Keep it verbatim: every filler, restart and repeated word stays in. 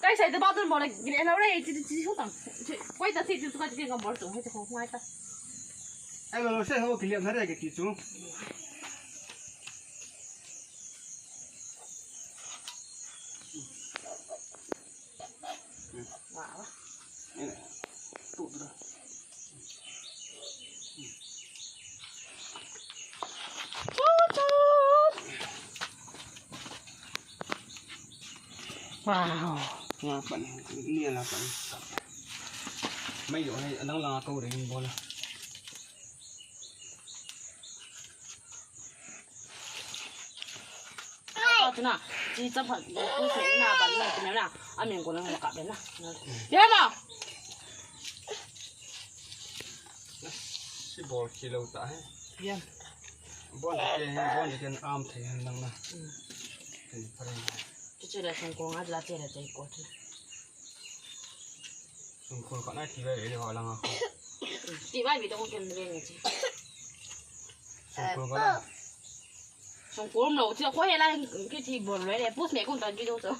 Ai, sai te ba tun bol le, gile lo re, ti, ti, ti, hu tang. Ti, koi ta ti, ti, tu ka ti, ka bol tu, he, ti, ho, ngai ta. Ai, lo, lo, sai ho, kile na re, ke ti chu. Wow. Ai, tu, tu. Wow. Nga pan, ni la pan. Mai yo hai, anang la ko re bol la. Ka tuna, chi cham phat, ku se na ban na, tuna na, a min ko na ka be na. Ya ma. Si bol kilo ta hai. Ya. Bon ke, bon ke am thei han lang na. Chu chu la song ko nga la che la che ko chu. Song ko ka na ti ba le ho lang a. Ti ba bi to ko ken re ni chi. Song ko ka na. Song ko lo chi ko he la ki ti bol le, pus me ko ta ji do so.